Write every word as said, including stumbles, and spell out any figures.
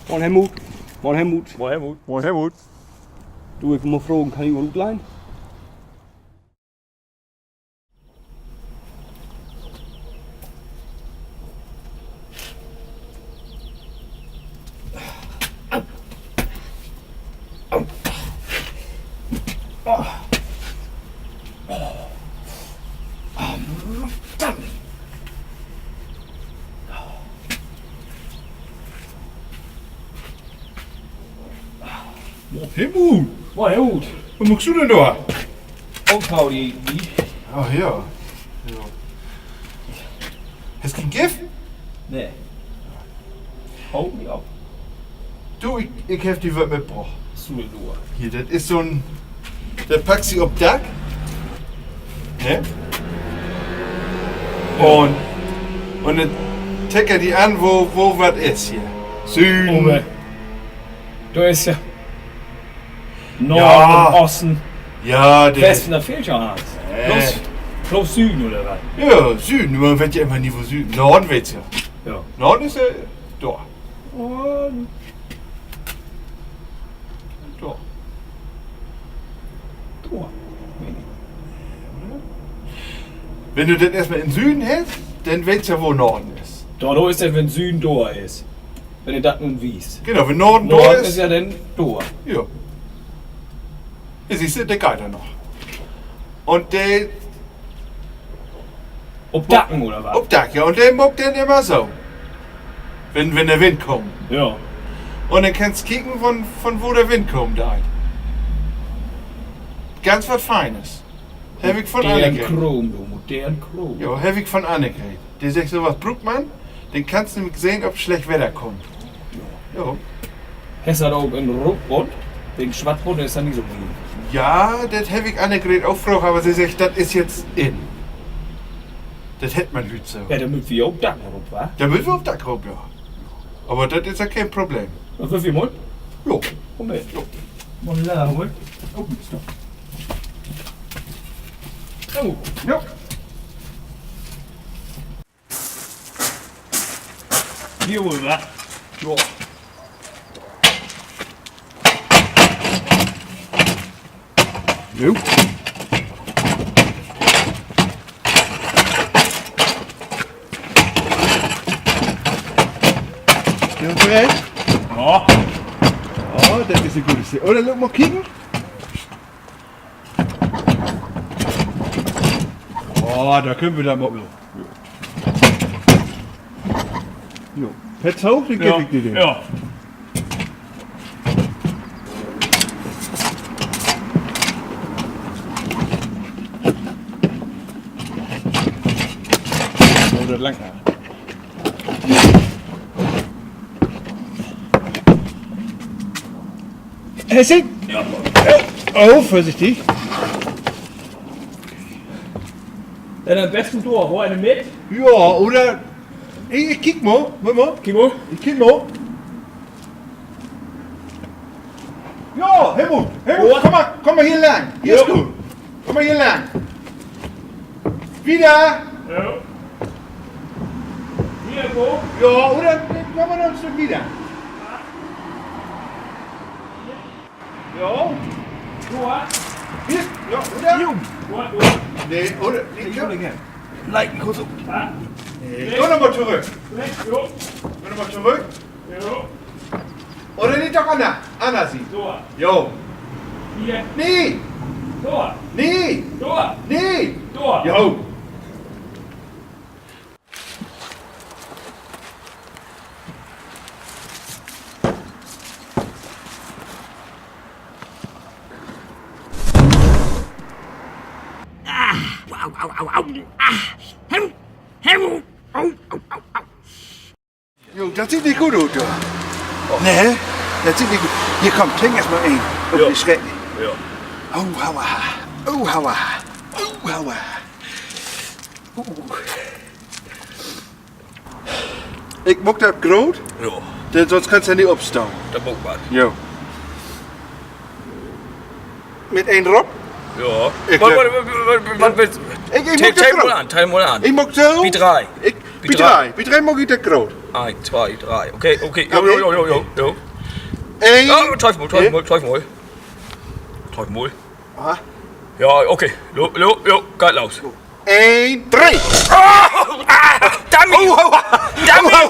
Moin, Helmut. Moin, Helmut. Moin, Helmut. Moin, Helmut. Du, ik mutt fragen, kann ik mal utleihen? Moin, Helmut. Moin, Helmut. Wat maakst du denn dor? Opholen, de, de. Ach ja. Ja. Hest keen Gift? Nee. Hool mi op. Du, ik, ik heff di wat mitbrocht. Hier, dat is so 'n, dat packst du op Dack. Ne? Un, un denn tickert di an, wo, wo wat is hier. Süden. Dor is ja Norden, Osten, Westen, dat fehlt ja allens. Bloß, bloß Süden, oder wat? Ja, Süden. Man weet ja immer nie, wo Süden. Norden weetst ja. Norden is ja dor. Un dor. Dor. Wenn du dat eerstmal in Süden hest, denn weetst ja, wo Norden is. Dor, dor is dat, wenn Süden dor is. Wenn du dat nu wiest. Genau, wenn Norden dor is, is ja denn dor. Ja. Ja, sühst du, de geiht ja noch. Un de Op Dacken, oder wat? Op Dack, ja. Un de maakt denn immer so. Wenn, wenn de Wind kummt. Ja. Un denn kannst kieken, von, von wo de Wind kamen deit. Ganz wat Feines. Heff ik von Annegret. Modern Kraam, du, modern Kraam. Ja, heff ik von Annegret. De seggt, so wat bruukt man, denn kannst du nämlich sehn, of slecht Wedder kummt. Ja. Hest dat ok in Rootbund? Wegen Swattbund is dat nich so mooi. Ja, dat heff ik Annegret ok fraagt, aver se seggt, dat is jetzt in. Dat hett man hüüt so. Ja, denn mööt wi op Dack rop, wa? Denn mööt wi op Dack rop, ja. Aver dat is ja keen Problem. Denn wüllt wi mal? Jo. Komm her. Jo. Mal laten, hoor. Oh, stopp. Oh. Ja. Hier woll, wa? Ja. Jo. Bist du bereit? Ja. Oh, dat is en gode Idee. Oder laat mal kieken. Oh, dor köönt wi denn mal. Jo. Pets hooch, denn geev ik di den. Ja. Oh, dat langt. Hest du? Ja. Oh, vörsichtig. Denn an'n besten dor, wo, in de Mitt? Ja, oder? Ik, ik kiek mal, wart mal. Kiek mal. Ik kiek mal. Ja, Helmut, Helmut, komm mal, komm mal hier lang. Hier is goot. Komm mal hier lang. Wieder. Ja. Hier, wo? Ja, oder, komm mal noch en Stück wieder. Ja. Dor. Hier, ja, oder? Dor, dor. Nee, oder? Nee, ik will nich. Leiten, kurz op. Nee, gah noch mal torüch. Gah noch mal torüch. Ja. Oder nee, doch anner, anner Siet. Dor. Jo. Hier. Nee. Dor. Nee. Dor. Nee. Dor. Jo. Au, au, au, au. Ah. Helmut. Helmut. Au, au, au, au. Jo, dat süht nich goot ut, du. Nee, dat süht nich goot. Hier, kumm, trink eerst mal een. Oh, de Schrecken. Ja. Oh, aua. Oh, aua. Oh, aua. Uh. Ik maak dat groot, denn sünst kannst du nich opstahn. Dat maakt wat. Jo. Mit een rop? Ja. Ik, wat, wat, wat, wat, wat willst du? Ik, ik maak dat groot. Tell mal an, tell mal an. Ik maak so. Wi dree. Ik, Bi dree, bi dree maak ik dat groot. Een, twee, dree. Okay, okay. Jo, jo, jo, jo, jo. Een. Treff mal, treff mal, treff mal. Treff mal. Ja, okay. Jo, jo, jo, geiht los. Een, dree. Dummy! Dummy!